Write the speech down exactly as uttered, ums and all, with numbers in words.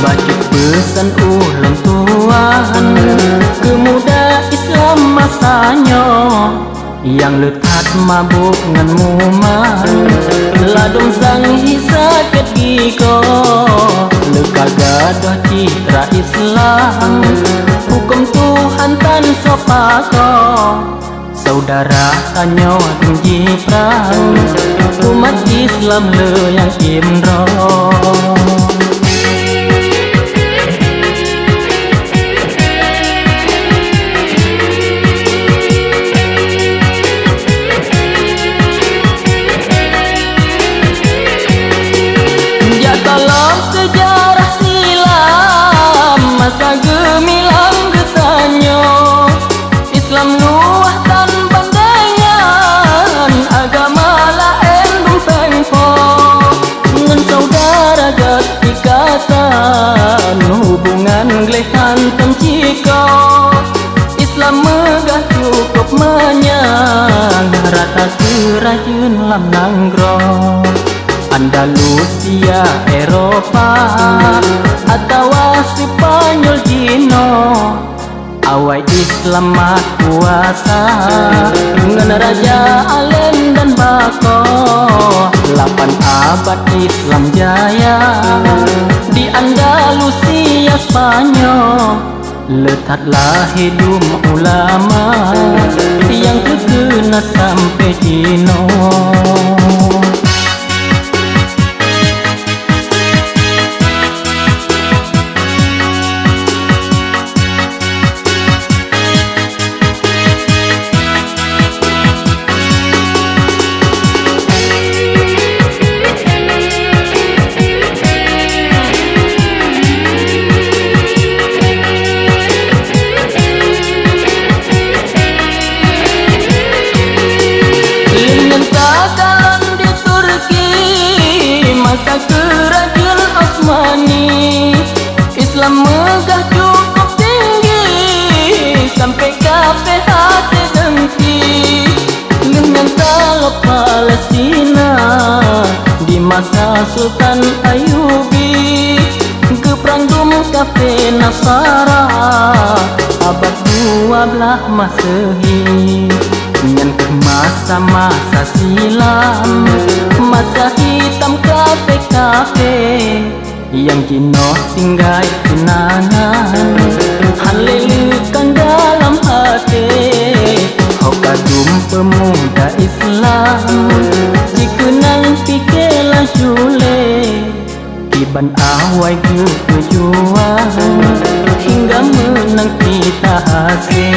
Bacut peusan ulôn tuan, keu muda Islam masa nyoe, nyang le that mabök ngon muman, ladôm sang hi sakét gigoe, le ka gadôh citra Islam, huköm Tuhan tan soe pakoe. Syedara tanyoe dum jiprang, umat Islam le nyang imrong. Jak tolong seujarah silam masa geumilang geutanyoe. Islam luwah tan bandingan, agama laén dum péng po. Ngon syedara gét ikatan, hubungan gleh hantom cikoe. Islam meugah cukup manyang, rata keurajeuen lam nanggroe. Andalusia, Eropa, atawa Spanyol jinoe. Awai Islam mat kuasa ngon Raja Alem dan Bako. Lapan abad Islam jaya di Andalusia, Spanyol. Le that lahé dum ulama nyang teukeuna sampoe jinoe. Lôn ngon takalon di Turki masa keurajeuen Utsmani. Islam meugah cukup tinggi sampoe kafé até deungki. Lheueh nyan ka lom Palestina di masa Sultan Ayubi. Geuprang dum kafé Nasara abad dua blaih Masehi. Nyan kheueh masa-masa silam, masa hitam kafé-kafé. Nyang jinoe tinggai keunangan, hana lé leukang dalam até. Ho ka dum peumuda Islam, jikeunang pike laju lé. Kiban awai geupeujuang, hingga meunang kita hase.